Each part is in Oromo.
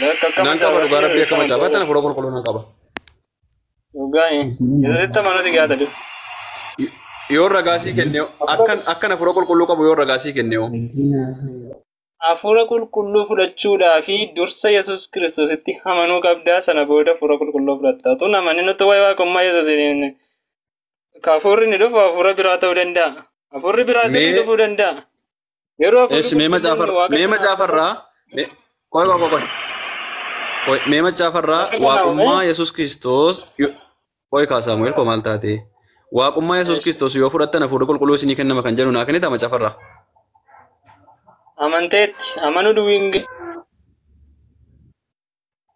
Lakka akka Nan qaba macaafaatti dhugaa rabbii Yesuusitti akka macaafaatti amantuu. hafuura qulqulluu nan qaba. Dhugaa Yesuusitti amanuuti gaata dhufu. Yoo ragaa sii kenne akkan akkan hafuura qulqulluu qabu yoo ragaa sii kenne hoo. Hafuura qulqulluu fudhachuudhaa fi dursa Yesuus Kiristoositti amanuu qabdaa sana booda hafuura qulqulluu fudhatta. Tun amanin utuu waa'ee waaqummaa Yesuusiin hafuurri ni dhufu hafuura biraa ta'uu danda'a. Hafuurri biraa sirrii Mee dhufuu danda'a. Yeroo hafuurri eesh mee qulqulluun macaafarraa waaqa mee sana macaafarraa mee qoy qoy qoy qoy mee macaafarraa waaqa sana uume waaqummaa Yesuus Kiristoos qoy kaa Saamu'eel koo maal taate waaqummaa Yesuus Kiristoos yoo fudhattan hafuurri qulqulluu isinii kennama kan jedhu naa kennita macaafarraa. Amanteetti amanuu duwwiin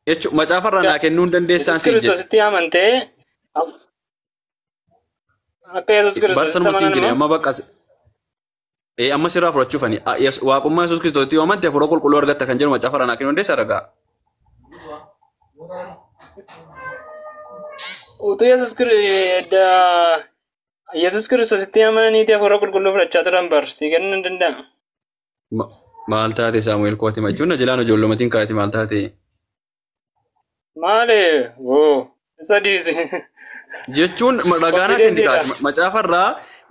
Jechuun macaafarraa naa kennuu hin dandeessaan Yesuus siin jedhe. Kiristoositti amantee akka Yesuus Kiristoositti Barsanuma siin amanan jedhe immoo amma bakka amma sirraa fudhachuufani waaqummaa Yesuus Kiristoositti yoo amante hafuura qulqulluu argatta kan jedhu macaafarraa naa kennuu dandeessaa ragaa. Utuu Yesuus Kiristoositti amananiiti hafuura qulqulluu fudhachaa turan bar sii kennuu hin danda'amu. Maal taate Saamu'eel kooti machuun na jalaan ijoollumaatiin kaa'ati maal taate. Maali? Woo! Isa dhiisi. Jechuun ragaa naa kenni Konfidensiidha. kaati macaafarraa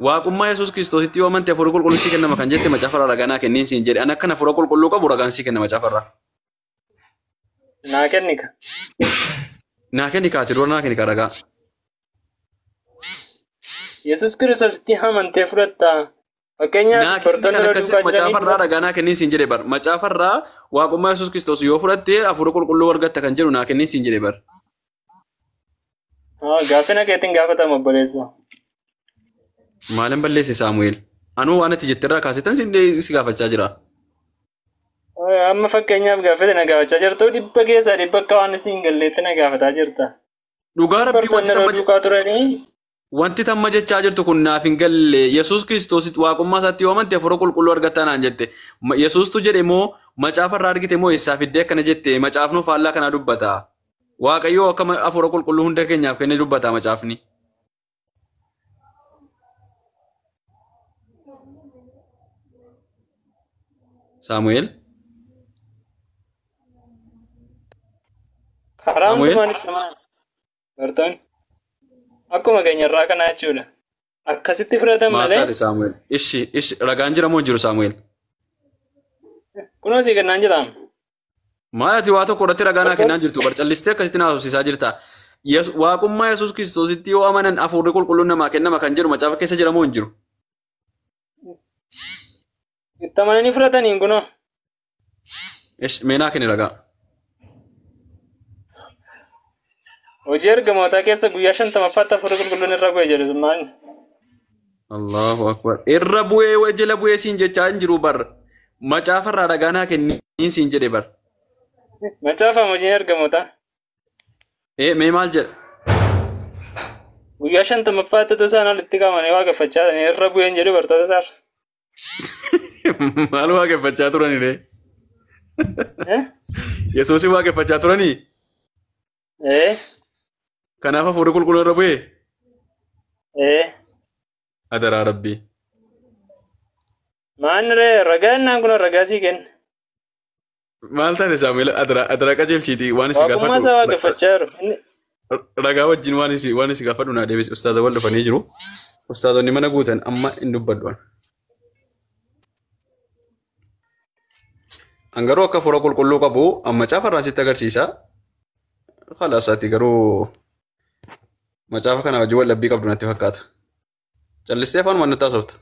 waaqummaa Yesuus Kiristoositti yoo amante hafuura qulqulluu sii kennama kan jette macaafarraa ragaa naa kenniin siin jedhe an akkan hafuura qulqulluu qabu ragaan sii kenna macaafarraa. Naa kennika. Naa kenni kaati dura naa kenni kaa ragaa. Yesuus Kiristoositti amantee fudhatta. Fakkeenyaaf Naa kenni bartoonni kan irra akkasii duukaa jiranii macaafarraa ragaa naa kenniin siin jedhe bar macaafarraa waaqummaa Yesuus Kiristoos yoo fudhatte hafuura qulqulluu argatta kan jedhu naa kenniin siin jedhe bar. Gaaffina keetiin gaafatama obboleessa. Maalin balleesse Saamu'eel? Anuu waan ati jetterraa kaasetan si gaafachaa jira. Amma fakkeenyaaf gaaffii na gaafachaa jirtu dhibba keessaa dhibba akka waan isin galleetti na gaafataa jirta. Dhugaa rabbii Bartoonni wanti irra tamma duukaa turanii wanti tamma jechaa jirtu kun naaf hin galle Yesuus Kiristoos waaqummaa isaatti yoo amante hafuura qulqulluu argatta naan jette. Yesuustu jedhe moo macaafarraa argite moo eessaa fiddee akkana jette macaafnuu faallaa kanaa dubbata. Waaqayyoo akka hafuura qulqulluu hunda keenyaaf kenne dubbata macaafni. Saamu'eel karaa Saamu'eel hundumaan itti amanan bartoonni akkuma keenya irraa kanaa jechuudha. Akkasitti fudhatan maal malee taate Saamu'eel? Ishi ishi ragaan jira moo hin jiru Saamu'eel? Kunoo sii kennaan jiraam. Maal ati waa tokko irratti ragaa naa Bartoonni kennaan jirtu bar callistee akkasitti na haasofsiisaa jirta. Waaqummaa Yesuus Kiristoositti yoo amanan hafuurri qulqulluun namaa kennama kan jedhu macaafa keessa jira moo hin jiru? Itti amananii fudhataniin kunoo. Ish mee naa kenni ragaa. Hojii ergamootaa keessa guyyaa 50ffaatti hafuurri qulqulluun irra bu'e jedhu sun maal? Allahu akbar. Irra bu'ee jala bu'ee siin jechaa hin jiru bar. Macaafarraa ragaa naa kenniin siin jedhe bar. Macaafam hojiin ergamootaa. Ee mee maal jedha? Guyyaa 50ffaatti utuu isaan walitti qabamanii waaqeffachaa turanii irra bu'een jedhu bartoota isaarra. Maal waaqeffachaa turani ree? Eh? Yesuusin waaqeffachaa turanii? Eh? Kanaaf hafuurri qulqulluun irra bu'ee? Eh? Adaraa rabbii. Maan ree ragaa innaan kun ragaa sii kenna. Maal taate Saamu'eel adaraa adaraa qajeelchiitii waan isin Waaqummaa isaa gaafadhu waaqeffachaa jiru. Inni ragaa wajjin waan isin gaafadhu naa deebisi ustaaza wal dhufanii jiru. Ustaazonni mana guutan amma hin dubbadhu. An garuu akka hafuura qulqulluu qabu amma macaafa sitti agarsiisa. Khalaas ati garuu macaafa kana wajjin wal dhabbii qabdu natti fakkaata. Callistee afaan nutti haasofta.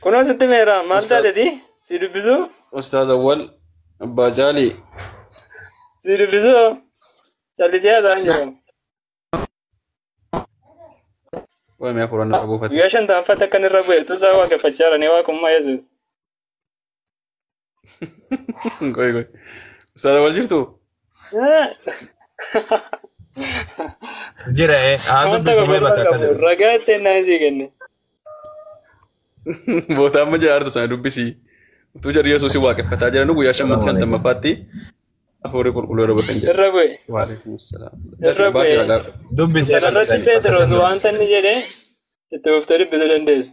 Kunoo sitti meera maal Ustaaz taateeti? Si dubbisuu? Ustaaz Awwal Abbaa Jaalii Si dubbisuu? Callisee haasa'aa hin jiru. Waa mi'a hafuuraan na buufate. Guyyaa 50ffaatti akkan irra bu'e utuu isaan waaqeffachaa jiranii waaqummaa Yesuus. Qoy qoy. Ustaaz Awwal jirtu? Jira haa Wanta dubbisu mee gogoon bakka akka qabu jedhu. Ragaa ittiin naan sii kenne. Boota amma jiraartu sana dubbisii. Utuu jarri Yesuusin waaqeffataa jiran guyyaa Salaamu alaikum. 50ffaatti hafuurri qulqulluu irra bu'e kan jedhu. Irra bu'e. Waalaikum salaam. Irra Dafii baasii bu'e. ragaa. Dubbisi Kana irratti akka Phexros san wanta dubbisi. inni jedhe itti fuftee dubbisuu dandeessu.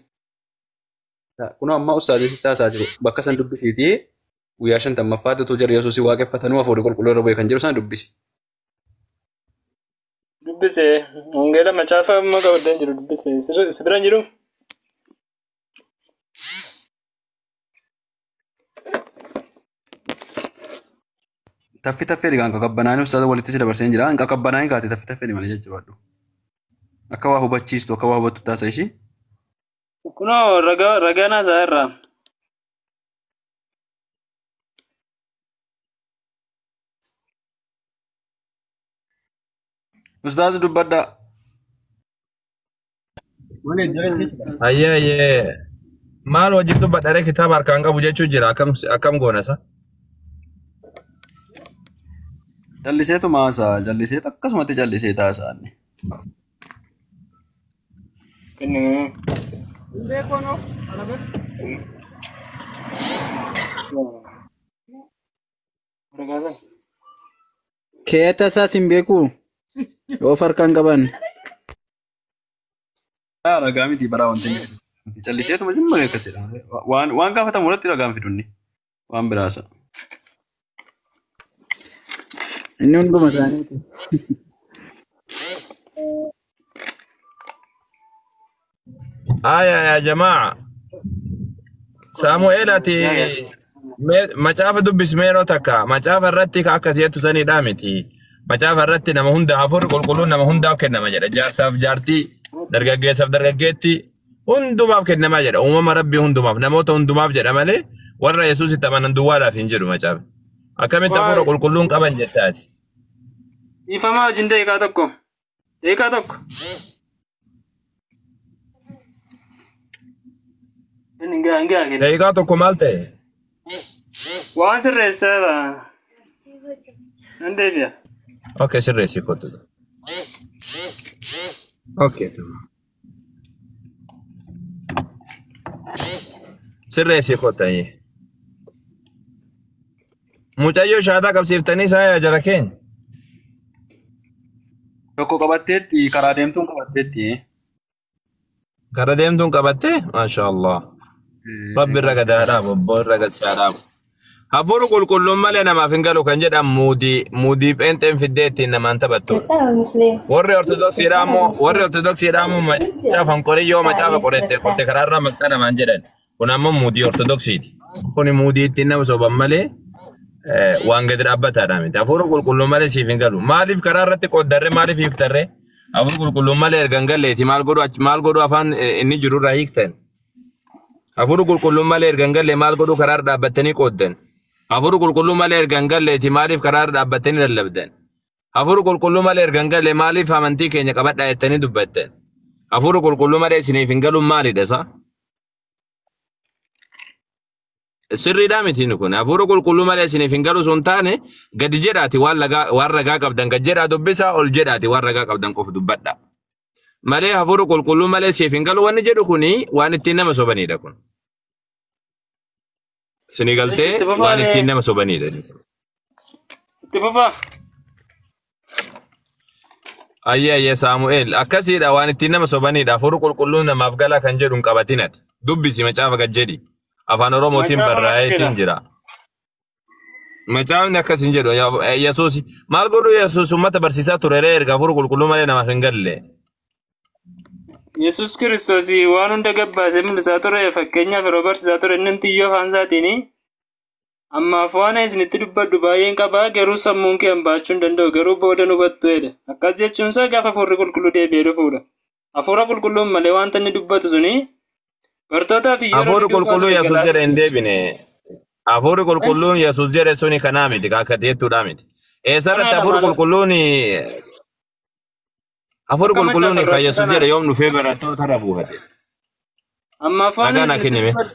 Kunoo amma ustaazii sitti haasaa jiru. Bakka san dubbisiitii Guyyaa 50ffaatti utuu jarri Yesuusii waaqeffatanuu hafuurri qulqulluu irra bu'e kan jedhu sana dubbisi. Dubbise wangeela macaafa amma qabadee jiru dubbise si bira hin jiru. Taffi taffee dhigaan qaqabbanaanii ustaaza walitti si dabarsee jira. Hin qaqabbanaanii kaate taffi taffee malee jajjabaadhu. Akka waa hubachiistu akka waa hubattu taasisa ishii. Kunoo ragaa ragaa naasaa irraa. Ustaaza dubbadhaa. Ayyee ayyee. Maal wajjin dubbadharee kitaaba harkaan qabu jechuu jira akkam akkam goona isa? Jalliseetu maasaa jalliseetu akkasumatti jallisee taasaa inni. Kenni. Keeta isaas hin beeku. Yoo farkaan qaban. Ragaa miti baraa wanti inni. Calliseetuma jimma akkasidha. Waan gaafatamu irratti ragaan fidunni. Waan biraasa. Inni hunduma isaaniiti. Aya yaa jamaa. Saamu'eel ati macaafa dubbismee yeroo takka macaafa irratti ka akka jettu sanidha miti. Macaafa irratti nama hunda hafuurri qulqulluun nama hundaaf kennama jedha. Jaarsaaf jaartii, dargaggeessaaf dargaggeetti hundumaaf kennama jedha. Uumama rabbii hundumaaf namoota hundumaaf jedha malee warra Yesuus itti amanan duwwaadhaaf hin jedhu macaafa. Akkamitti hafuura qulqulluun qaban jettaati? Dhiifamaa wajjin daqiiqaa tokko. Daqiiqaa tokko. Inni gaa gaa kenna. Daqiiqaa tokko maal ta'e? Waan sirreessaa nan deebi'a. Okay, sirreessi kottu. Okay. Sirreessi kottu. Mucayyoo shaataa qabsiiftanii saa jara keenya. Tokko qabatteetti karaa deemtuun qabatteetti. Karaa deemtuun qabattee? Maasha Allah. Rabbi irra gad haa dhaabu, obbo irra gad si haa dhaabu. Hafuurri qulqulluun malee namaaf hin galu kan jedhan muudii muudii pheenxeen fiddee ittiin namaan taphattu. Warri Ortodoksiidhaa immoo warri Ortodoksiidhaa immoo macaafa qoriyyoo macaafa qorette qorte karaarraa maqaa namaan jedhan. Kun ammoo muudii Ortodoksiiti. Kun muudii ittiin nama soban malee waan gadi dhaabbataadha miti. Hafuurri qulqulluun malee siif hin galu. Maaliif karaa irratti qooddarree maaliif hiiktarree? Hafuurri qulqulluun malee erga hin galleeti maal godhu maal godhu afaan inni jirurraa hiiktan. Hafuurri qulqulluun malee erga hin galle maal godhu karaa irra dhaabbattanii qooddan. Hafuurri qulqulluun malee erga hin galleeti maaliif karaa irra dhaabbattanii lallabdan. Hafuurri qulqulluu malee erga hin galle maaliif amantii keenya qabadhaa jettanii dubbattan. Hafuurri qulqulluu malee isiniif hin galuun maalidha isa? Sirriidhaa miti inni kun. Hafuurri qulqulluu malee isiniif hin galu sun taane gadi jedhaati waan lagaa waan ragaa qabdan gad jedhaa dubbisaa ol jedhaati waan ragaa qabdan qofa dubbadha. Malee hafuurri qulqulluu malee siif hin galu wanni jedhu kuni waan ittiin nama sobanidha kun. Sini galtee Itti fufaa waan ittiin mee. nama sobanidha. Itti fufaa. Ayyee ayyee Saamu'eel akkasiidha waan ittiin nama sobanidha. Hafuurri qulqulluun namaaf gala kan jedhu hin qabatin ati. Dubbisi macaafa gad jedhi. Afaan Oromootiin Macaafa barraa'eetiin rakkina. jira. Macaafni akkas hin jedhu Yesuus maal godhu Yesuus uummata barsiisaa ture ree erga hafuurri qulqulluu malee namaaf hin galle. Yesuus Kiristoos waan hunda gabbaasee mul'isaa ture fakkeenyaaf yeroo barsiisaa ture inni xiyyoo afaan isaatiin ammaaf waan isinitti dubbadhu baay'een qabaa garuu sammuun kee baachuu hin danda'u garuu booda nu hubattu jedhe. Akkas jechuun isaa gaafa hafuurri qulqulluu deebi'ee dhufuudha. Hafuura qulqulluun malee wanta inni dubbatu suni bartootaaf yeroo Hafuurri inni duukaa qulqulluu ture Yesuus galaa jedhe hin deebine. Hafuurri qulqulluun Yesuus jedhe suni kanaa miti kaakkateettuudhaa miti. Eessarratti kanaadha hafuurri maal qulqulluun hafuurri akka qulqulluun macaafa kan irratti Yesuus kana jedhe yoom dhufee barattoota irra buufate. ammaaf waan Nagaa naa isinitti kennime. dubbadhu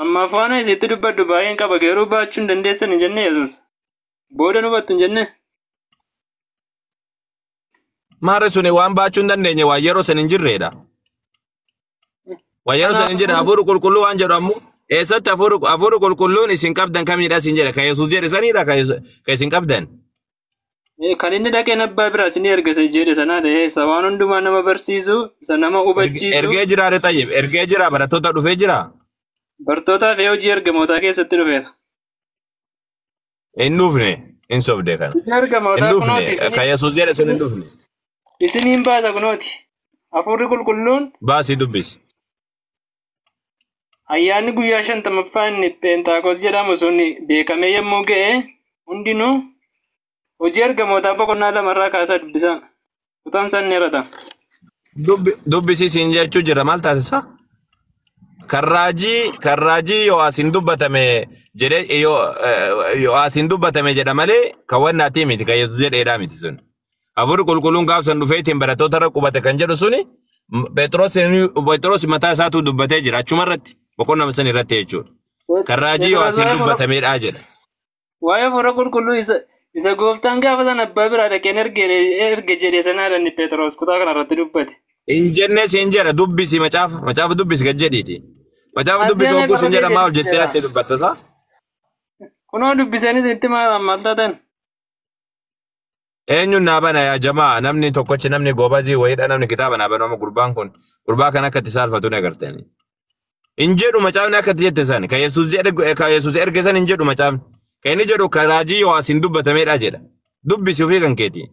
ammaaf waan isinitti dubbadhu baay'een qaba garuu baachuu hin dandeessan hin jenne Yesuus. Booda nu hubattu hin jenne. Maarri suni waan baachuu hin dandeenye waan yeroo san hin jirredha. Waan yeroo san hin jirre Kanaafuu hafuurri qulqulluu waan jedhu ammoo eessatti hafuurri qulqulluun isin qabdan kamidha isin jedhe kan Yesuus jedhe sanidha kan isin qabdan. Kan inni dhaqeen abbaa biraa isin erga isa jedhe sanaa ta'e isa waan hundumaa nama barsiisu isa nama hubachiisu Ergee jira re tayyib ergee jira barattoota dhufee jira. bartootaa fi hojii ergamootaa keessatti dhufeera. Hin dhufne hin sobde kana. Hojii Hin ergamootaa kunooti dhufne kan Yesuus jedhe sun hin dhufne. Isiniin baasa kunooti. Hafuurri qulqulluun Baasii dubbisi. Ayyaanni guyyaa 50ffaa inni Pheenxaaqoos jedhamu sun beekamee yommuu ga'e hundinuu hojii ergamootaa boqonnaa 2 irraa kaasaa dubbisaa. Kutaan isaan ni irrata. Dubbisi siin jechuu jira maal taasisa? Karraajii Yo'aasiin dubbatame jedhee Yo'aasiin dubbatame jedha malee kan wannaatii miti kan Yesuus jedheedhaa miti sun. Hafuurri qulqulluun gaaf san dhufee ittiin barattoota irra qubate kan jedhu suni Phexros mataa isaatu dubbatee jira achuma irratti boqonnaa san irratti jechuudha. Karraajii Yo'aasiin dubbatameedhaa jedha. Waa'ee hafuura qulqulluu isa gooftaan gaafa sana abbaa biraa dhaqeen erge jedhe sanaadha inni Phexros kutaa kana irratti dubbate. Hin jenne siin jedha dubbisi macaafa dubbisi gad jedhiiti. Macaafa dubbisi Addeen hogguu siin jedha maal jettee jira. natti dubbatta isaa? Kunoo dubbisanis itti maal taatan? Eenyuun naa bana yaa jamaa namni tokkochi namni goobazii wayiidha namni kitaaba naa bana amma gurbaan kun gurbaa kan akka itti saalfatu ni agartani. Hin jedhu macaafni akka itti jette san kan Yesuus jedhe kan Yesuus erge san hin jedhu macaafni. Kan inni jedhu kan raajii Yohaasiin dubbatameedha jedha. Dubbisi ofii kan keeti.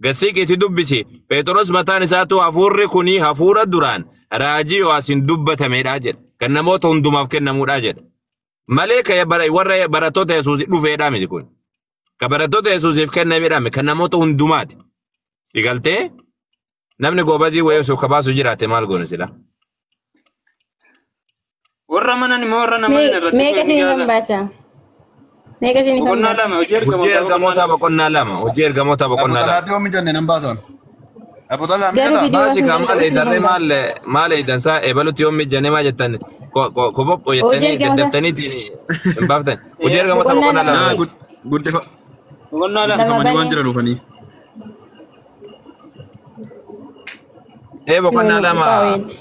Gassii keeti dubbisi. Phexros mataan isaatu hafuurri kuni hafuura duraan raajii Yohaasiin dubbatameedha jedha. Kan namoota hundumaaf kennamuudha jedha. Malee kan warra barattoota Yesuus dhufeedha miti kun. Kan barattoota Yesuusiif kennameedha miti kan namoota hundumaati. Si galtee namni goobazii wayii osoo kabaasu jiraate maal goone sila? Warra amanan immoo warra nama hin irratti Meeqa ni isinii gaasa. baasa? Meeqa isinii Boqonnaa baasa? 2 hojii Hojii ergamootaa ergamootaa boqonnaa 2. boqonnaa 2. Hojii ergamootaa boqonnaa 2. Abbootalaatti yoo mijanne nan baasan. Abbootala Garuu mijataa? viidiyoo Baasi baasuu kan maal danda'u eedarree isinii baasa. maal eedansaa eebalutti yoo mijanne maa jettan kophopho Hojii jettanii ergamootaa daddaftaniitiin hin baaftan. Hojii ergamootaa boqonnaa boqonnaa 2 2. Naa banee. Boqonnaa 2. Lama guddifamanii waan banee. jiran dhufanii. Ee boqonnaa Yoo 2. qaawweeti.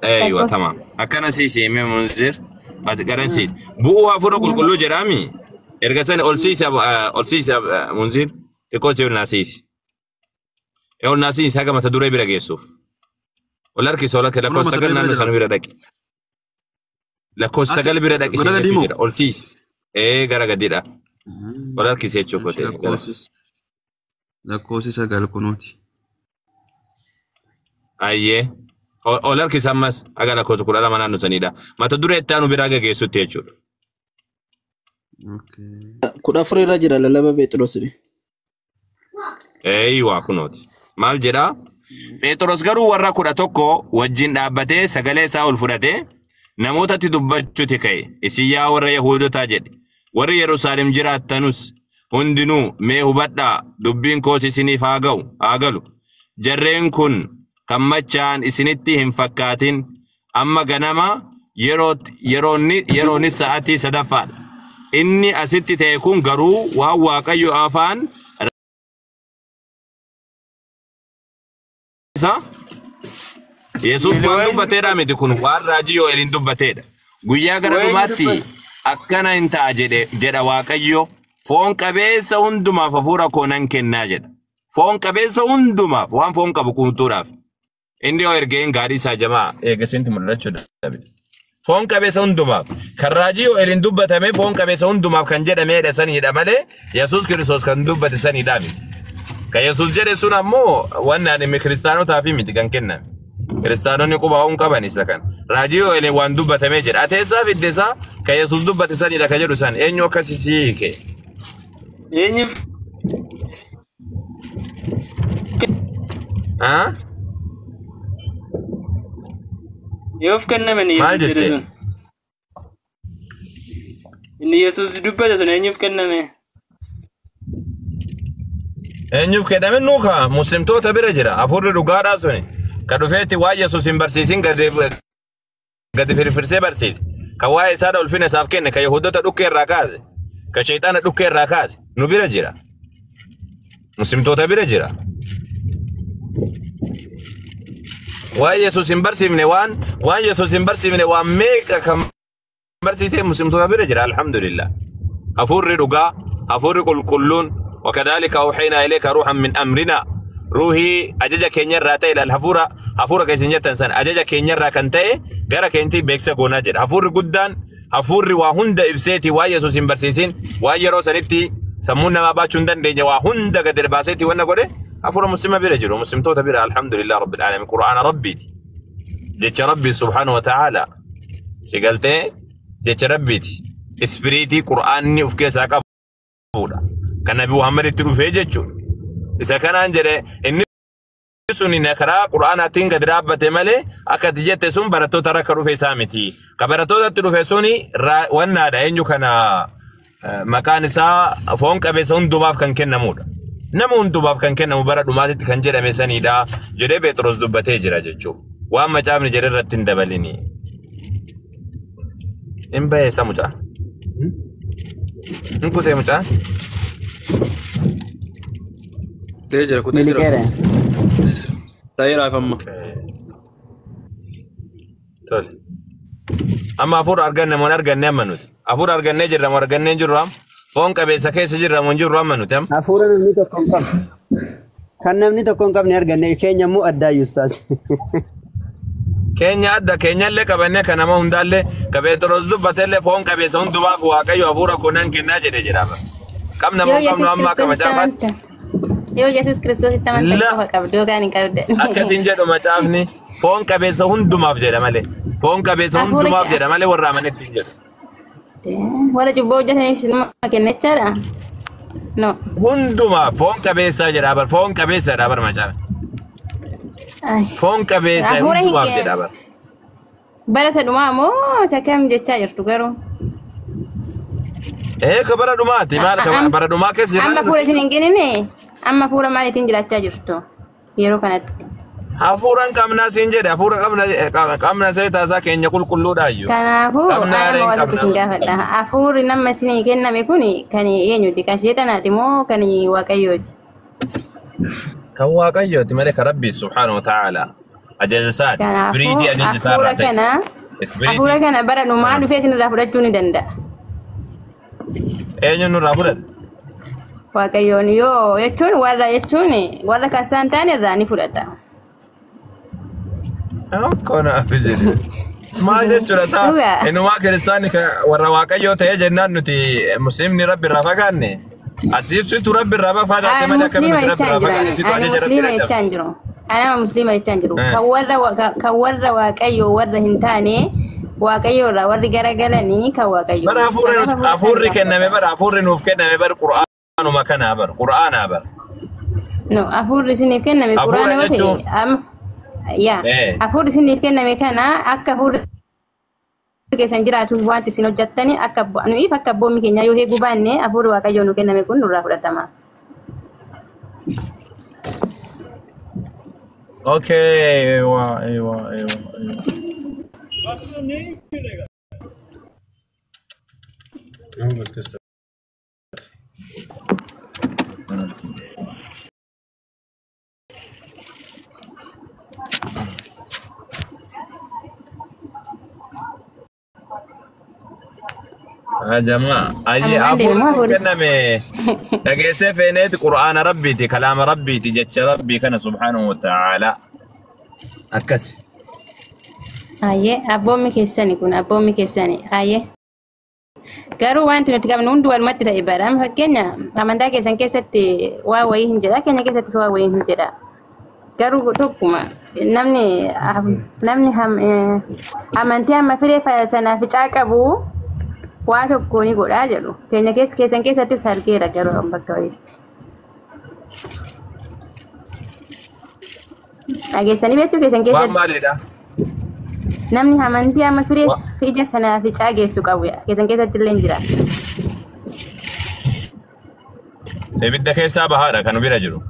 Eeywa Tokko. tamam. Akkana siisi himee munzir. Ati garan siisi. Bu'uu hafuura qulqulluu jedhaami. Erga sani ol siisi ol siisi munzir. Xiqqoo si ol naa siisi. Ol naa siisi haga mata duree bira geessuuf. Ol harkisa ol harkisa Kunoo lakkoofsa mata 9 duree bira naannoo jira. sana bira dhaqi. Lakkoofsa As 9 bira dhaqi gara siin gadii jechuu moo? jira. Ol siisi. Ee gara gadiidha. Ol harkisi jechuu kootee gara. Lakkoofsi 9 kunooti. Ayyee. Ol harkisa ammas haga lakkoofsa 12 naannoo sanidha. Mata duree itti aanu bira haga geessutti jechuudha. 14 irra jira lallaba Phexros. Eeyyuwaa kunooti. Maal jedhaa? Phexros garuu warra 11 wajjin dhaabbatee sagalee isaa ol fudhatee namootatti dubbachuuti ka'e. Isin yaa warra Yahuudotaa jedhe. Warri Yerusaalem jiraattanus hundinuu mee hubadhaa dubbiin koos isiniif haa ga'u haa galu. Jarreen kun kan machaa'an isinitti hin fakkaatin. Amma ganama yeroonis sa'aatii 3ffaadha. Inni asitti ta'e kun garuu waan Waaqayyo afaan isa Yesuus waan dubbateedha miti kun waan raajii Yoo'eeliin dubbateedha. Guyyaa gara dhumaatti akkana hin ta'a jedha Waaqayyo. Foon qabeessa hundumaaf hafuura koo nan kennaa jedha. Foon qabeessa hundumaaf waan foon qabu guutuudhaaf. Inni yoo ergeen gaarii isaa jamaa eegasiinti mul'achuu dadhabe. Foon qabeessa hundumaaf kan raajii Yoo'eeliin dubbatame foon qabeessa hundumaaf kan jedhameedha saniidha malee Yesuus Kiristoos kan dubbate saniidha miti. Kan Yesuus jedhe sun ammoo wannaan dhimmi kiristaanotaaf miti kan kenname. Kiristaanonni quba hin qaban isa kana. Raajii Yoo'eeliin waan dubbatamee jedha. Ati eessaa fidde isaa kan Yesuus dubbate saniidha kan jedhu san eenyu akkasii si hiike? Eenyuuf Ah? yoof kenname inni Maal Yesuus jedhe jette? sun? Inni Yesuus dubbate sun eenyuuf kenname? Eenyuuf kenname nuuka muslimtoota bira jira. Hafuurri dhugaadhaa suni. Kan dhufeetti waan Yesuus hin barsiisin gadi firfirsee barsiise. Kan waa'ee isaa ulfina isaaf kenne kan Yahudoota dhukkee irraa kaase. Kan Shayxaana dhukkee irraa kaase. Nu bira jira. Muslimtoota bira jira. Waan Yesuus hin barsiifne waan Yesuus hin barsiifne waan meeqa kan barsiise muslimtoota bira jira alhamdulillah. Hafuurri dhugaa, hafuurri qulqulluun wakadhalika awhaynaa ilayka ruuhan min amrina. Ruuhii ajaja keenyarraa ta'e ilaal hafuura kan isin jettan sana ajaja keenyarraa kan ta'e gara keenyatti beeksisa goonaa jedha. Hafuurri guddaan Hafuurri waa hunda ibseeti waa Yesuus hin barsiisin waa yeroo sanitti sammuun namaa baachuu hin dandeenye waa hunda gadi baaseeti wanna godhe hafuura muslima bira jiru muslimtoota bira alhamdulillah rabbil alamin qur'aana rabbiiti. Jecha rabbii subhaanahu wa ta'ala si galtee jecha rabbiiti. Ispiriitii qur'aanni of keessaa qabudha. Kan Nabi Muhammaditti dhufee jechuudha. Isa kanaan jedhe inni sun karaa qur'aanaatiin gadi dhaabbate malee akka ati jette sun barattoota irra akka dhufe isaa miti. Ka barattootatti dhufe suni wannaadha eenyu kana maqaan isaa foon qabeessa hundumaaf kan kennamudha. Nama hundumaaf kan kennamu bara dhumaatitti kan jedhame sanidha jedhee Phexros dubbatee jira jechuudha. Waan macaafni jedhe irratti hin dabalini. Hin bahee isa mucaa. Hin kutee mucaa. Kutee jira kutee jira. Miliqeera. Ta'eeraaf amma. Tole. Amma hafuura arganne moo hin arganne amma nuti? Hafuura argannee jirra moo argannee hin jirru amma? Foon qabeessa keessa jirra moo hin jirru amma nuti amma? Hafuura namni tokko hin qabne. Kan namni tokko hin qabne arganne keenya immoo addaayyuu ustaas. Keenya adda keenyallee qabannee kan nama hundaallee ka Phexros dubbatellee foon qabeessa hundumaaf Waaqayyo hafuura koo nan kennaa jedhe jedha. Qabna moo Yoo qabnu Yesuus amma akka Kiristoositti macaafaatti? amanta. Yoo Yesuus Kiristoositti amanta La. qofa qabdu yookaan hin qabdan. Akkasiin jedhu macaafni foon qabeessa hundumaaf jedha malee. Foon qabeessa Hafuura hundumaaf jedha malee warra amanetti hin jedhu. Warra cubbuu hojjetaniif nama kenna jechaadha. No. Hundumaaf foon qabeessaa jedha bar foon qabeessa jedha bar macaafni. Ay. Foon qabeessa Hafuura hin hundumaaf jedha bar. Bara isa dhumaa moo isa kam jechaa jirtu garuu? Ee ka bara dhumaati maal ka bara dhumaa keessa Amma jirra hafuura isin hin kennine amma hafuura maaliitiin jiraachaa jirtu yeroo kanatti? Hafuura hin qabnaa siin jedhe hafuura qabna qabna seetaasaa keenya qulqulluudhaayyuu. Kanaafuu Qabnaa anama reen waa tokko isin qabna. gaafadha. Hafuurri nama isinii kenname kun kan eenyuti? Kan sheexanaati moo kan waaqayyooti? Kan waaqayyooti malee kan rabbii subhaanahu wa ta'ala ajaja isaati Kanaafuu ispiriitii ajaja isaa hafuura irraa ta'e. kana hafuura Ispiriitii kana bara dhumaa dhufee isinirraa fudhachuu ni danda'a. eenyu nurraa fudhate? Waaqayyoon yoo jechuun warra jechuun warra kan isaan taane irraa ni fudhata. Kanaaf jedhe. Maal jechuudha isaa Dhugaa. innumaa kiristaanni warra waaqayyoo ta'ee jennaan nuti musliimni rabbi irraa fagaanne. Asiibsitu rabbi irraa fagaate Ani malee akkamitti musliima rabbi jechaa irraa hin fagaanne jirani. situ Ani ajaja rabbi musliima irra jechaa cabse. hin jiru. Ani nama musliima jechaa hin jiru. Eh. Kan warra waaqayyoo warra hin taane waaqayyoo irraa warri garagalanii kan waaqayyoo. Bara hafuurri Kanaaf hafuura hafuurri isaan irraa kenname fudhata. bara hafuurri nuuf kenname bara qura'aanuma kanaa bara qura'aanaa bara. No, hafuurri isiniif kenname Hafuura quraana yoo ta'e jechuun amma yaa eh hafuurri isiniif kenname kana akka hafuurri keessan jiraatuuf wanti isin hojjettani akka nuyiif akka abboommi keenya yoo eeguu baanne hafuurri waaqayyoo nu kenname kun nurraa fudhatama. Okay, ewa ewa ewa ewa. Jamaa, ayi Ammaan deemu hafuurri nuuf hafuurichi. kenname dhageessee feeneeti qura'aana rabbiiti kalaama rabbiiti jecha rabbii kana subhaanahu wa ta'ala akkas. Ayyee abboommi keessani kun abboommi keessani ayyee. Garuu wanti nuti qabnu hundi walumatti ta'e bara. Amma fakkeenya amantaa keessan keessatti waa wayii hin jedha keenya keessattis waa wayii hin jedha. Garuu tokkuma namni namni amantii amma filee sanaaf ficaa qabu waa tokko ni godhaa jedhu. Keenya keessa keessan keessattis argeera garuu amma bakka wayiitti. Dhageessanii beektuu keessan Waan keessatti maalidha? namni amantii amma filee ija sanaaf ficaa geessu qabu keessan keessatti illee hin jira. Ibidda keessaa bahaadha kan bira jiru.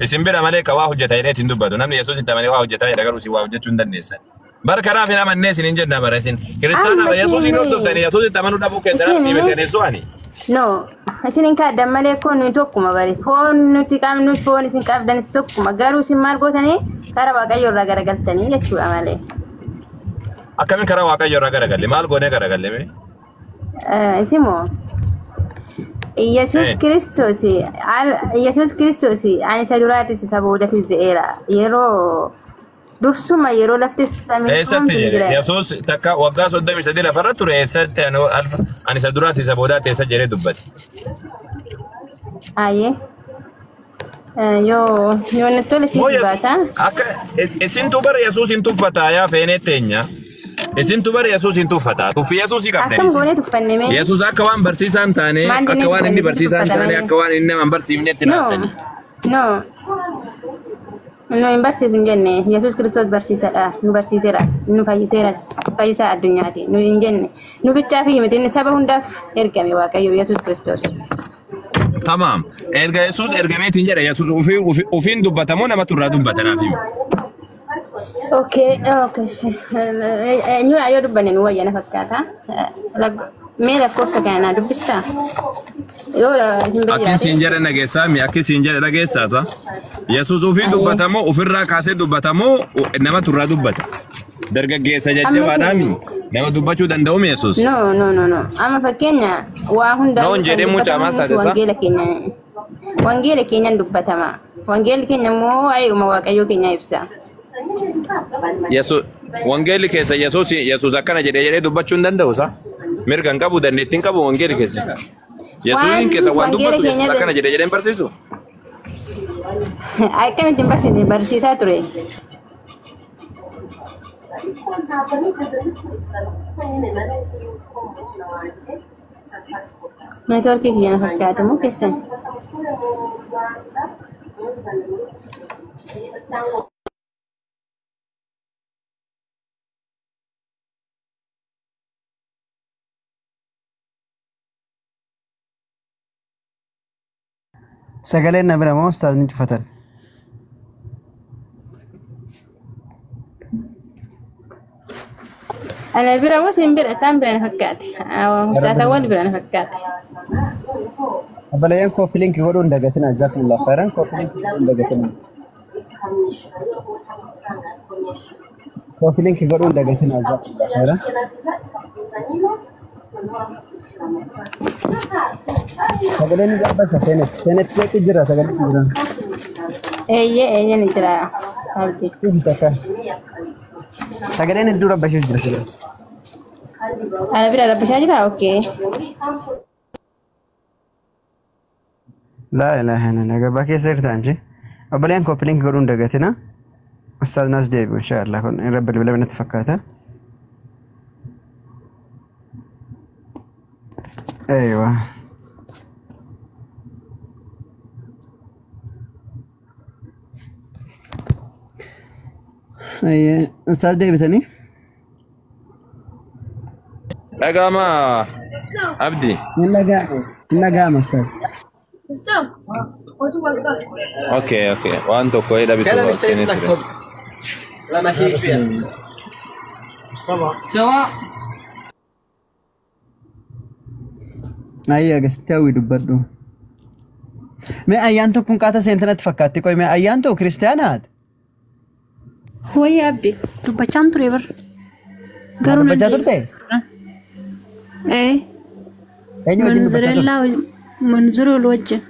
Isin bira malee ka waa hojjeta jedhee ittiin dubbatu. Namni Yesuus itti amanee waa hojjetaa jedha garuu isin waa hojjechuu hin dandeessan. Bara kanaaf hin amannee isin hin jenna bara isin. Kiristaana Amma Yesuus hin isin hordoftanii Yesuus itti amanuu dhabuu keessan isin si mirkaneessu ani. No, isin hin kaaddan malee kun nuyi tokkuma bare. Foon nuti qabnu foon isin qabdanis tokkuma. Garuu isin maal gootanii karaa waaqayyoo irraa garagaltanii jechuudha malee. Akkamiin karaa waaqayyoo irraa garagalle? Maal goonee garagalle mee? Isin moo Yesuus Kiristoos Yesuus Kiristoos ani isa duraatis isa boodatis jedheera. Yeroo Dursuma yeroo lafti samii Eessatti uumamtu ni jedhe jira. Yesuus takka waggaa 33 lafarra ture eessatti ani isa duraati isa boodaatti eessa jedhee dubbate. Ayyee. Yoo yoo natti tole Moo siif Yesuus baasa. akka isintu bara Yesuus hin tuffataa yaa feenee teenya. Isintu bara Yesuus hin tuffataa. Tuffi Yesuus qabdan Akkam isin. goonee tuffanne mee? Yesuus akka waan barsiisaa hin taane, Maal jennee akka waan inni tuffanne sitti barsiisaa hin taane, tuffatame? akka waan inni nama hin barsiifnetti No. laaltanii. No. Nu hin barsiisu hin jenne. Yesuus Kiristoos barsiisadha. Nu barsiiseera. Nu fayyiseeras. Fayyisaa addunyaati. Nu hin jenne. Nu bichaa fi miti inni saba hundaaf ergame Waaqayyo Yesuus Kiristoos. Tamaam. Erga Yesuus ergameetiin jedha Yesuus ofiin dubbatamoo namatu irraa dubbata naaf himi. Okay, okay. Eenyudha yoo dubbanne nu wayya na fakkaata. Mee lakkoofsa kana naa dubbistaa? Yoo isin bira Akkin jiraate. siin jedhe dhageessaa mi akkin siin jedhe dhageessaasa. Yesuus ofii Ayyee. dubbatamoo ofirraa kaasee dubbatamoo namatu irraa dubbata. Dargaggeessa Amma jajjabaadhaa mi isin nama dubbachuu danda'u mi Yesuus? No, no, no, no. Amma fakkeenya waa hundaayyuu Noon kan jedhee mucaa maal dubbatamu taate isaa? wangeela keenya. Wangeela keenyaan dubbatama. Wangeelli keenya immoo waa'ee uuma Waaqayyoo keenyaa ibsa. Yesuus wangeelli keessa Yesuus Yesuus akkana jedhee jedhee dubbachuu hin danda'u isaa? Mirga hin qabu dandeettii hin qabu wangeelli keessa. Yesuusin Waan keessa waan wangeela dubbatu Yesuus keenya akkana jedhee jedhee hin barsiisu? akkamittiin barsiise barsiisaa ture. Neetwoorkii kiyya na fakkaate moo keessan? Sagaleen na bira moo ustaazni cufatan? Ana bira moo isin bira isaan bira na fakkaate. Ustaas wal bira na fakkaate. Obboleeyyan kooppi linkii godhuu hin dagatinaa. Jazakumullahu khairan. Kooppi linkii godhuu hin dagatinaa. Kooppi linkii godhuu hin dagatinaa. Jazakumullahu khairan. Sagaleen ni dhaabbata seenet. Seenet jeeqi jira sagaleen jira. Eeyyee eeyyee ni jira abdi. Uffis akka. Sagaleen hedduu rabbashuuf jira sila. Ana bira rabbishaa jira? Okay. Laa ilaaha illallah. Gabaa keessa jirta anji. Obboleeyyan kooppi linkii godhuu hin dagatinaa. Ustaaz naas deebi'u inshaallah. Kun irra bilbila natti fakkaata. Eeywa. Ayyee. Ustaaz deebitanii? Dhaga'ama Abdi. Hin dhaga'ama. Hin dhaga'ama ustaaz. Okay okay waan tokko hidha bituu seenee ture. Ayyee agasitti hawwii dubbadhu. Mee ayyaan tokkoon qaata seentanatti fakkaatti qoy mee ayyaan tokko kiristaanaati? Wayii abbi dubbachaan ture bar. Garuu nan Dubbachaa turte? Ee Eenyu wajjin dubbachaa turte? Manzureellaa Manzurul wajjin.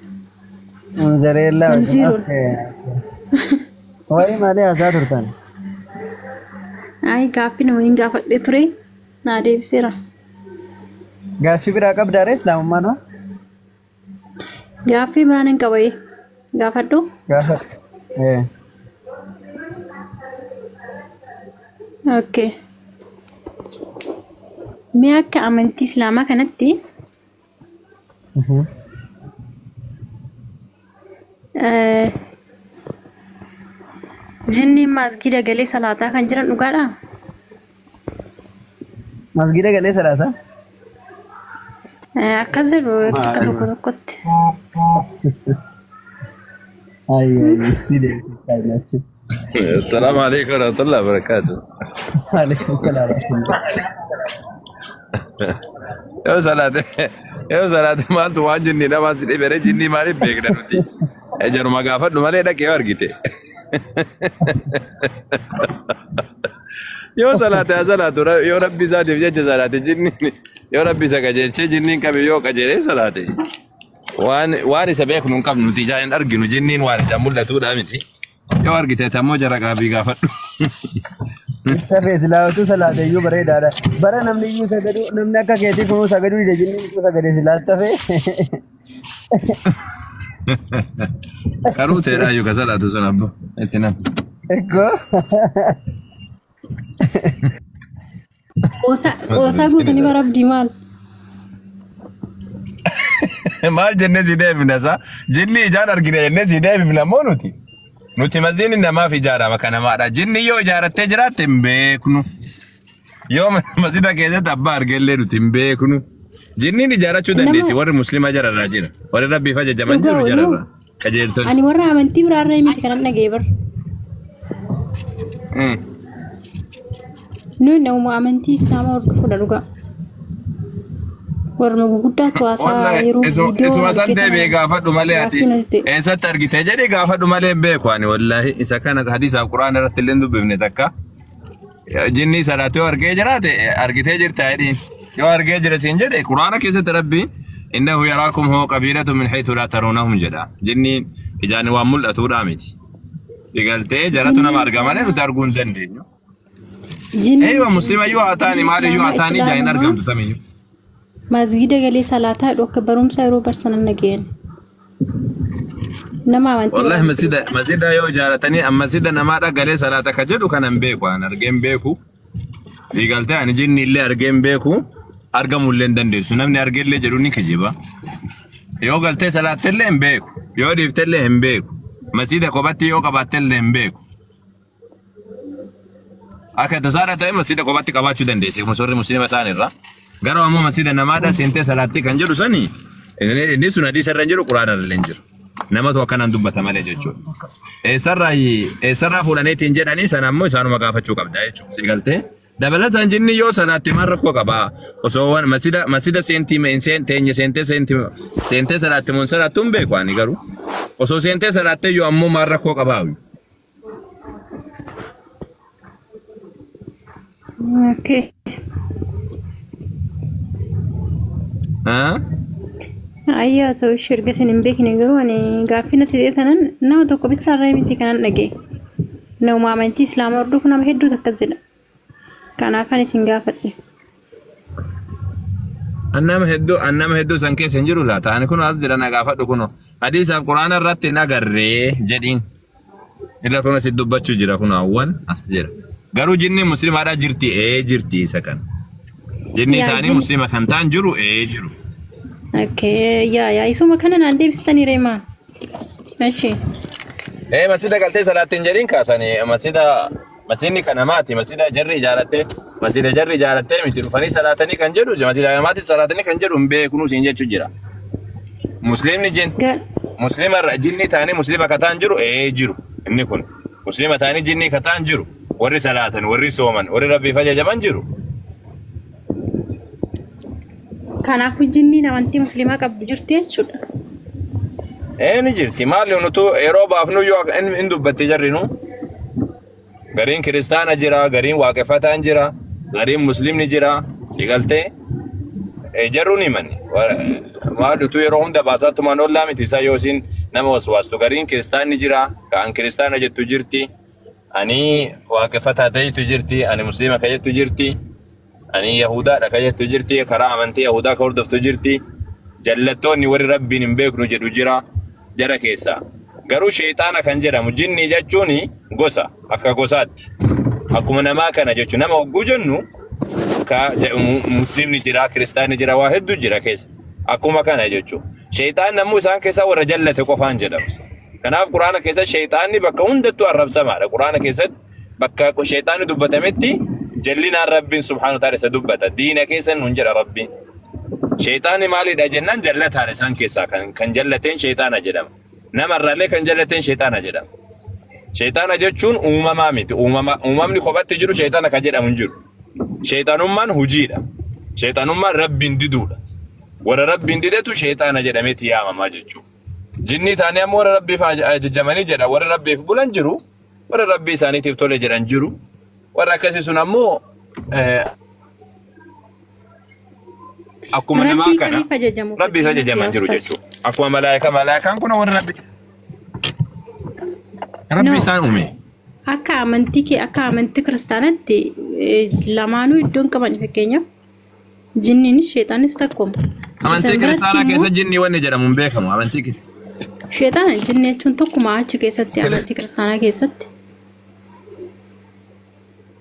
Manzareellaa wajjin. Manziirul. Wayii maalii haasaa turtan? Ayi gaaffii nama hin gaafadhe ture naa deebiseera. Gaaffii biraa qabdaa ree islaamummaan hoo? Gaaffii biraan hin qabaye gaafadhu. Gaafadhu. Ee. Okay. Mee akka amantii islaamaa kanatti jinniin masgida galee salaataa kan jiran dhugaadhaa? Masgida galee salaataa? Akkas jedhu akka tokko tokkotti. Ayyee ibsi deebisi ibsi. Assalaamu alaikum warahmatullahi wabarakatuh. Waalaikum salaam. Yoo salaate maaltu waan jinni namaa si dhibere jinnii maaliif beekna nuti? Jaruma gaafadhu malee dhaqee yoo argite. Yoo salaate haa salaatu yoo rabbi isaatiif jecha salaate jinniin yoo rabbi isa qajeelchee jinniin qabe yoo qajeelee salaate. Waan isa beeknu hin qabnu nuti ijaan hin arginu jinniin waan ijaan mul'atuudha miti. Yoo argite ammoo jara qaabii gaafadhu. Safee silaa utuu salaate iyyuu bareedaadha. Bara namni iyyuu sagaduu namni akka keetii kunuu sagaduu dide jinni iyyuu sagadee silaa tafee. Karuu ta'edha iyyuu ka salaatu sun abbo. Itti nam. Ekkoo. Qoosaa guutanii bara abdii maal? Maal jennee si deebifna isaa? Jinni ijaan argine jennee si deebifna moo nuti? Nuti masjiidni namaaf ijaarama kan namaadha. Jinni yoo ijaarattee jiraatte hin beeknu. Yoo masjiida keessatti abbaa argellee nuti hin beeknu. Jinniin ijaarachuu dandeessi warri musliima jararraa jira. Warri rabbiif ajajaman jiru jararraa. Qajeeltonni. Ani warra amantii biraarraa miti kanan dhaga'e bar. Nuyi nama amantii islaamaa hordofudha dhugaa. Warra guguddaatu haasaa yeroo viidiyoo Isuma san deebi'ee gaafadhu malee ati Gaaffiin ati eessatti argite jedhee gaafadhu malee hin beeku ani wallaahi isa kana hadiisaaf quraana irratti illee hin dubbifne takka. Jinni salaatu yoo argee jiraate argitee jirta jedhiin yoo argee jira siin jedhe quraana keessatti rabbiin innahu yaraakum huwa qabiilatu min haythu laa taruunahum jedha. Jinniin ijaan waan mul'atuudha miti. Si galtee jaratu nama arga malee nuti arguu hin dandeenyu. Jinni Eeywa muslima yoo haa ta'ani maaliyyuu haa ta'ani ijaan hin argamtu tamiyyuu. Masgida galee salaataa jedhu akka barumsa yeroo barsanan dhaga'een. Nama amantii Wallahi masjida masjida yoo ijaaratanii masjida namaadha galee salaata ka jedhu kanan beeku an argeen beeku. Si galtee ani jinni illee argeen beeku argamuu illee hin dandeessu namni argeellee jedhu ni kijiba. Yoo galtee salaattellee hin beeku yoo dhiiftellee hin beeku masjida kophatti yoo qabaattellee hin beeku. Akka tasaadha ta'e masjida kophatti qabaachuu dandeessi musorri musliima isaan irraa. Garuu ammoo masjida namaadha seentee salaatti kan jedhu sani inni sun hadiisa irra hin jiru quraana irra hin jiru. Namatu akkanaan dubbata malee jechuudha. Eessarraa fuudhaniitiin jedhanii sana ammoo isaanuma gaafachuu qabda jechuudha. Si galtee? Dabalataan jinni yoo salaatti maal rakkoo qabaa? Osoo waan masjida masjida seentii teenye seentee seentii seentee salaatti mun salaattu hin beeku ani garuu. Osoo seentee salaattee yoo ammoo maal rakkoo qabaa? Okay. Ayyaa ta'u ishee erga isin hin beekne garuu ani gaaffii natti ta'e tanan nama tokko bichaarraa miti kanan dhaga'e. Nama amantii islaamaa hordofu nama hedduutu akkas jedha. Kanaaf ani isin gaafadhe. Annama hedduu san keessa hin jiru laata. Ani kun as jira na gaafadhu kun hadiisaaf quraana irratti hin agarree jedhiin. Irra kun asi dubbachuu jira kun awwal as jira. Garuu jinni musliimaadhaa jirti ee jirti isa kana. Jinni ta'anii muslima kan ta'an jiru ee jiru. Okay, yaa yaa isuma kana naan deebistanii reemaa. Achi. Ee masjida galtee salaatti hin jedhiin kaasanii masjida masjidni kan namaati masjida jarri ijaarattee masjida jarri ijaarattee miti dhufanii salaatanii kan jedhu masjida namaati salaatanii kan jedhu hin beeknu siin jechuu jira. Musliimni jin muslima irra jinni ta'anii muslima ka ta'an jiru ee jiru inni kun muslima ta'anii jinni ka ta'an jiru warri salaatan warri sooman warri rabbiif ajajaman jiru. Kanaafuu jinniin amantii musliimaa qabdu jirti jechuudha. Ee ni jirti maali nutu yeroo baafnu yoo hin dubbatti jarrinu. Gariin kiristaana jira, gariin waaqeffataan jira, gariin muslimni jira, si galtee jarruun himanni. Maal utuu yeroo hunda baasaattumaan ollaa miti isaa yoo isin nama waswaastu gariin kiristaanni jira, kaan kiristaana jettu jirti, ani waaqeffataa ta'etu jirti, ani musliima ka jettu jirti, ani yahudaadha ka jettu jirti, karaa amantii yahudaa ka hordoftu jirti, jallattoonni warri rabbiin hin beeknu jedhu jira jara keessaa. Garuu sheexaana kan jedhamu jinni jechuun gosa akka gosaatti. Akkuma namaa kana jechuun nama hogguu jennu ka muslimni jira, kiristaanni jira, waa hedduu jira keessa. Akkuma kana jechuun. Sheexaan namuu isaan keessaa warra jallate qofaan jedhamu. Kanaaf quraana keessa sheexaanni bakka hundattuu arrabsamaadha. Quraana keessatti bakka sheexaanni dubbatametti jallinaan rabbiin subhaanahu wa ta'ala isa dubbata. Diina keessa nun jedha rabbiin. Sheexaanni maalidha jennaan jallataadha isaan keessaa kan jallateen sheexaana jedhama. Namarraallee kan jallateen sheexaana jedhama. Sheexaana jechuun uumamaa miti. Uumamni kophatti jiru sheexaana kan jedhamu hin jiru. Sheexanummaan hojiidha. Sheexanummaan rabbiin diduudha. Warra rabbiin didetu sheexaana jedhameeti yaamamaa jechuudha. Jinni taanii ammoo warra rabbiif ajajamanii jedha. Warra rabbiif bulan jiru. Warra rabbii isaaniitiif tole jedhan jiru. Warra akkasii sun ammoo akkuma namaa kana rabbiif ajajaman jiru jechuudha. Akkuma malaayikaa malaayikaan kun warra rabbi. Rabbi No. isaan uume. Akka amantii kee akka amantii kiristaanaatti lamaanuu iddoon qaban fakkeenyaaf jinniinis sheexanis takkuma. Amantii Isan biratti kiristaanaa immoo keessa jinni wanni jedhamu hin beekamu. Amantii sheexana jinni jechuun tokkuma achi keessatti amantii kiristaanaa keessatti.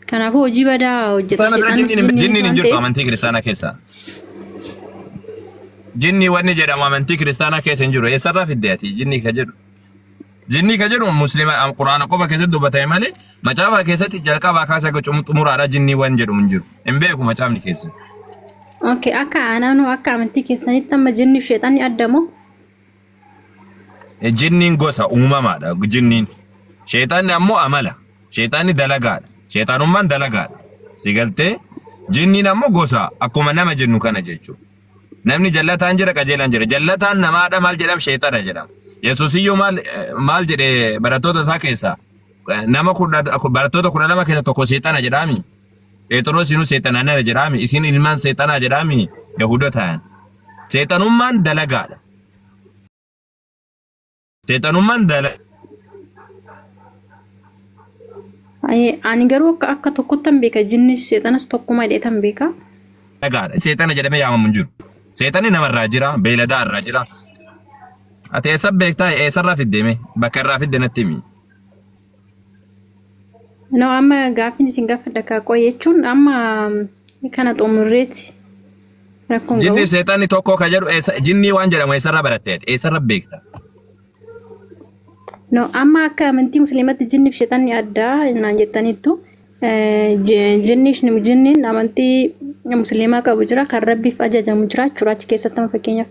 Kanaafuu hojii badaa hojjeta kiristaana bira sheexanis jinniin jinniinis hin waan jirtu ta'eef amantii kiristaanaa keessa. Jinni wanni jedhamu amantii kiristaanaa keessa hin jiru. Eessarraa fidde ati jinni ka jedhu? Jinni ka jedhu musliima quraana qofa keessatti dubbatame malee macaafa keessatti jalqabaa kaasee akka xumuraadha jinni waan jedhamu hin jiru. Hin beeku macaafni keessa. Okay, akka aanaanoo akka amantii keessanitti amma jinni fi sheexanni adda moo? Jinniin gosa uumamaadha jinniin. Sheexanni ammoo amala. Sheexanni dalagaadha. Sheexanummaan dalagaadha. Si galtee jinniin ammoo gosa akkuma nama jennu kana jechuudha. Namni jallataan jira qajeelaan jira. Jallataan namaadha maal jedhama sheexana jedhama. Yesuusiyyuu maal jedhe barattoota isaa keessaa nama barattoota 12 keessa tokko seexana jedhaami. Phexros inuu seexana nana jedhaami. Isin ilmaan seexanaa jedhaami Yahuda ta'an. Seexanummaan dalagaadha. Seexanummaan dalagaa. Ani garuu akka tokkottan beeka jinnis seexanas tokkuma jedheetan beeka. Dhagaadha. Seexana jedhamee yaamamu hin jiru. Seexanni namarraa jira, beeyladaa irraa jira. Ati eessa beektaa? Eessarraa fidde mee? Bakka irraa fidde natti himi. No, amma gaaffiin isin gaafadha kaaqoo jechuun amma kana xumurreeti rakkoon Jinni qabu. seexanni tokko ka jedhu jinni waan jedhamu eessarraa baratte ati? Eessarra beekta? No, amma akka amantii musliimatti jinni fi sheexanni addaa naan jettaniittu. Jinniin amantii musliimaa qabu jira kan rabbiif ajajamu jira jechuudha achi keessatti amma fakkeenyaaf.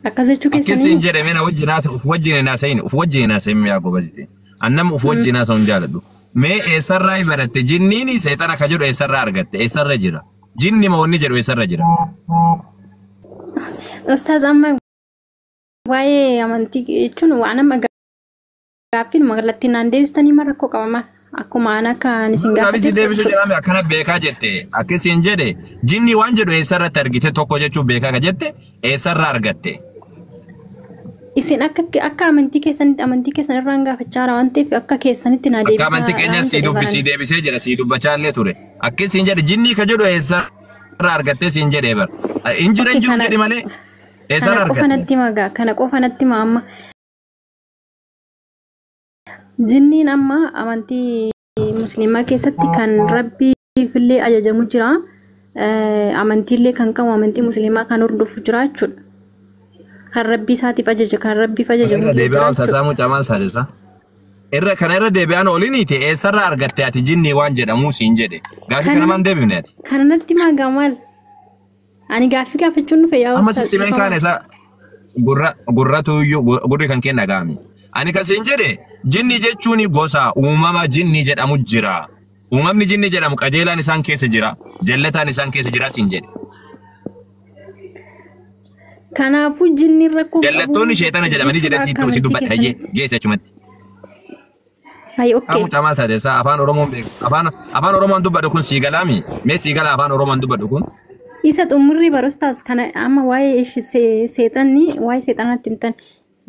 Akkas jechuu Akkasiin keessanii jedhame na wajjin uf wajjin hin haasa'in uf wajjin hin haasa'in yaa gobazite. Annam uf wajjin haasa'u hin jaaladhu. Mee eessarraa baratte jinniin seexana ka jedhu eessarraa argatte eessarra jira? Jinni ma wanni jedhu eessarra jira? Ustaaz amma waa'ee amantii jechuun waan amma gaaffiin magaalattii naan deebistanii ma rakkoo qabama akkuma an akka ani isin Gaaffiin si gaafadhe deebisuu jedhame akkana beekaa jette akkasiin jedhe jinni waan jedhu eessarratti argite tokko jechuun beekaa ka jette eessarraa argatte? Isin akka amantii keessanitti amantii keessan irraan gaafachaa jira waan ta'eef akka keessanitti naa Akka deebisaa amantii keenyaa naan si jedhe dubbisii baran. deebisee jedha si dubbachaa illee ture. Akkasiin jedhe jinni ka jedhu eessarraa argatte siin jedhee bara. Hin jiru Okay, hin jiru kana jedhi malee eessarraa kana qofa argatte? natti himaa kana qofa natti himaa amma. Jinniin amma amantii musliimaa keessatti kan rabbiif illee ajajamu jira. Amantiillee kan qabu amantii musliimaa kan hordofu jira jechuudha. Kan rabbii isaatiif ajaja kan rabbiif ajajamu Irra illee deebi'aa jira ol jechuudha. tasaa mucaa maal taasisa? Irra kana irra deebi'aan oliniiti eessarraa argatte ati jinni waan jedhamu siin jedhe. Gaaffii kana Kana maan deebifne ati? kana natti himaa gaa maal? Ani gaaffii gaafachuun dhufe yaa Amma ustaaz sitti himeen dhiifama. kaane isa gurratu iyyuu gurri kan kee dhaga'ame. Ani kasiin jedhe jinni jechuun gosa uumama jinni jedhamu jira. Uumamni jinni jedhamu qajeelaan isaan keessa jira. Jallataan isaan keessa jira siin jedhe. Kanaafuu jinni rakkoo qabu Jallattoonni sheexana jedhamanii jedhe jechuudha akka si amantii dubbadha hayyee keessanitti. geesse achumatti. Hayi okay. Mucaa maal taate isaa afaan Oromoon beeku. Afaan Oromoon dubbadhu kun sii galaami? Mee sii gala afaan Oromoon dubbadhu kun? Isa xumurri barustaas kana amma waa'ee seexanni waa'ee seexanaatti hin taane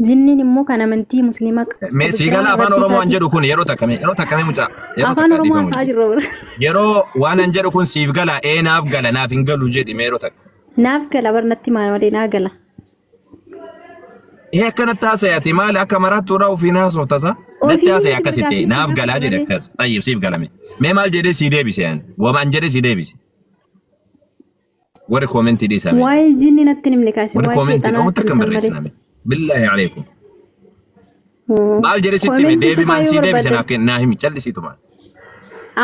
jinniin immoo kan amantii musliimaa Mee qabu sii jira gala afaan rabbii Oromoon isaatiif. jedhu kun yeroo takka mee yeroo takka mee mucaa yeroo Afaan takka Oromoo dhiifama haasa'aa wajjin. jirra bara. Yeroo waan an jedhu kun siif gala ee naaf gala naaf hin galu jedhi mee yeroo takka. Naaf gala bar natti maal malee naa gala. Ee akkanatti haasa'e ati maali akka maraattuudha ofiin haasofta sa? Natti Ofiin haasa'e miti akkasitti gaaffii si naaf galaa gaafadha jedhe malee. akkas. Xayyib siif galame. Mee maal jedhee sii deebise ani? Waan jedhee sii deebise. Warri koomentii dhiisame. Waa'ee jinni natti hin himne kaasi Warri waa'ee koomentii seexanaa dhoomutti natti akka hin hin malee. barreessiname. Billaahi aleekum. Maal jedhee sitti hime Koomentii deebi tufaa maan yoo sii deebise barbaadan. naaf kenna naa himi callisiitu maal.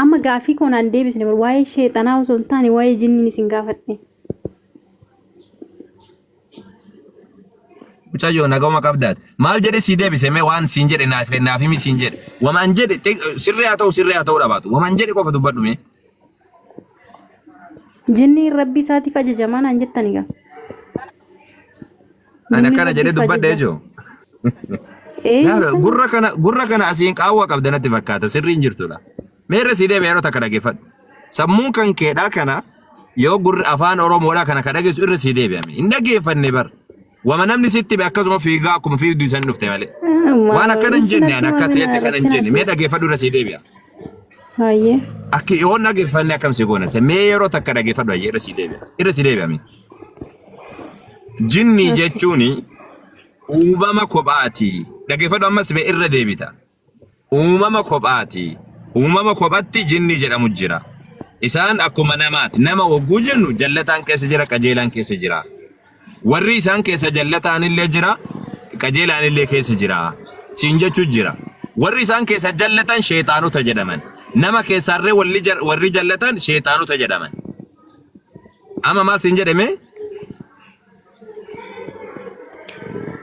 Amma gaaffii koo naan deebisne bar waa'ee seexanaa osoo hin taane waa'ee jinniin isin gaafadhe. Mucayyoo nagawuma qabdaat. Maal jedhe sii deebise mee waan siin jedhe naaf himi siin jedhe. Wamaan jedhe sirrii haa ta'u sirrii haa ta'uu dhabaatu. Wamaan jedhe qofa dubbadhu mee. Jinniin rabbii isaatiif ajajamaa naan jettani gaa. Ani Jinniin akkana jedhee rabbiif dubbadha ajaja. ejoo. Ee Laala san gurra kana asiin qaawwa qabda natti fakkaata sirriin jirtudha. Meerra sii deebi'e yeroo takka dhaggeeffadhu. Sammuun kan keedhaa kana yoo gurri afaan Oromoodhaa kana ka dhageessu irra sii deebi'ame. Hin dhaggeeffanne bar. Wama namni sitti hime akkasuma fiigaa akkuma fiigdu san dhufte malee. Waan akkana hin jenne ani akka ta'etti akkana hin jenne mee dhageeffadhu irra sii deebi'a. Hayyee. Akki yoo dhageeffanne akkam si goona mee yeroo takka dhageeffadhu hayyee irra sii deebi'a. Irra sii deebi'a mee. Jinni jechuun uumama kophaati. Dhageeffadhu ammas mee irra deebita. Uumama kophaati. Uumama kophatti jinni jedhamu jira. Isaan akkuma namaati. Nama wagguu jennu jallataan keessa jira, qajeelaan keessa jira. Warri isaan keessa jallataan illee jira, qajeelaan illee keessa jira. Siin jechuu jira. Warri isaan keessa jallatan sheexaanota jedhaman. Nama keessaarree warri jallatan sheexaanota jedhaman. Amma maal siin jedhame?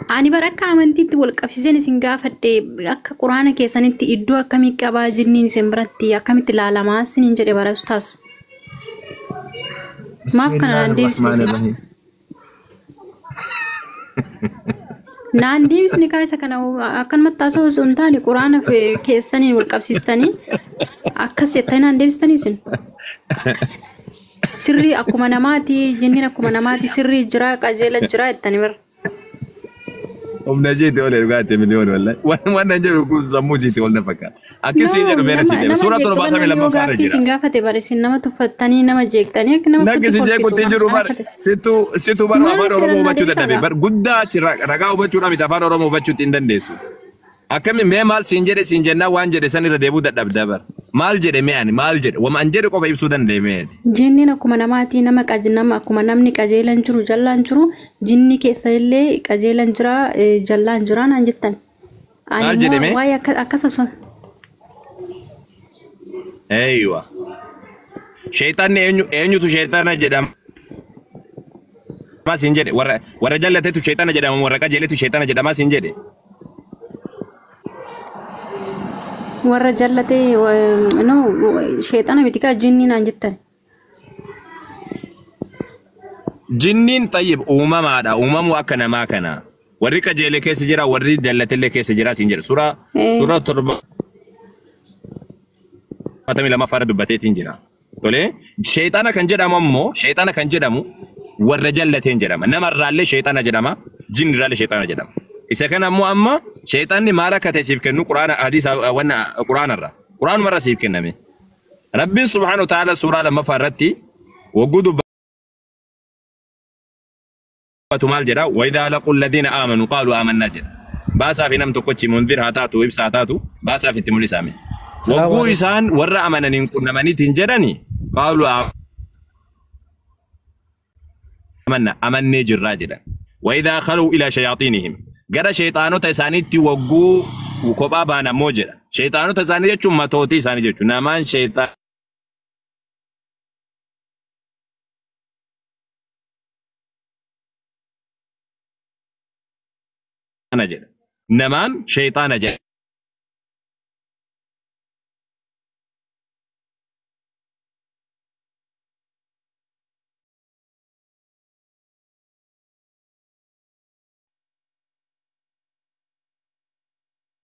Ani bara akka amantiitti wal qabsiiseen isin gaafadhe akka quraana keessanitti iddoo akkamii qabaa jinniin isin biratti akkamitti ilaalamaa isiniin jedhe bara ustaas. Maaf kana naan deebisne isin? Naan deebisne kaa isa kana akkanumatti haasa'u osoo hin taane quraana keessaniin wal qabsiistanii akkas jettanii naan deebistanii isin? Sirrii akkuma namaati jinniin akkuma namaati sirrii jira qajeela jira jettanii bara. Humna isheetti ol ergaa miliyoon wallahi. Waan nan jedhu kun sammuu isheetti ol na fakkaata. Akkasii jedhu meera si deema. Suuraa 72 irra jira. Isin gaafate bare isin nama tuffattanii nama jeeqxanii akka nama Naggi si jeequtti jiru bar situ bar afaan Oromoo hubachuu dadhabe bar guddaa achi ragaa hubachuudhaaf miti afaan Oromoo hubachuutti hin dandeessu. Akkami mee maal siin jedhe siin jennaan waan jedhe san irra deebuu dadhabda bar. Maal jedhe mee ani maal jedhe wama an jedhe qofa ibsuu danda'e meeti. Jinniin akkuma namaati nama nama akkuma namni qajeelan jiru jallaan jiru jinni keessa illee qajeelan jira jallaan jira naan jettan. Maal jedhe mee? Waa'ee akkas osoo. Eeywa. Sheexanni eenyutu sheexana jedhama? Siin jedhe warra jallatetu sheexana jedhama warra qajeeletu sheexana jedhama siin jedhe. Warra jallatee no sheexana miti kaa jinni naan jettan. Jinniin tayyib uumamaadha. Uumamuu akka namaa kana. Warri qajeele keessa jira warri jallatellee keessa jira siin jedhe. Suuraa 72 irra dubbateetiin jira. Tolee sheexana kan jedhamu ammoo sheexana kan jedhamu warra jallateen jedhama. Namarraallee sheexana jedhama. Jinnirraallee sheexana jedhama. Isa kana ammoo amma sheexanni maal akka ta'e siif kennu quraana hadiisa wanna quraanarra. Quraanumarra siif kenname. Rabbiin subhaanahu wa ta'ala suuraa 2 irratti wagguu dubbatu maal jedha? Wa idhaa laqu alladhiina aamanu qaaluu aamannaa jedha. Baasaa fi nam tokkochi mundir haa taatu ibsa haa taatu baasaa fi itti mul'isaame. Wagguu isaan warra amananiin qunnamaniitiin jedhani qaaluu aamanna amannee jirraa jedhan. Wa idhaa khaluu ilaa shayaatiinihim. Gara sheexaanota isaaniitti wagguu kophaa baan ammoo jedha. Sheexaanota isaanii jechuun matootii isaanii jechuudha. Namaan sheexaana jedha. Namaan sheexaana jedha.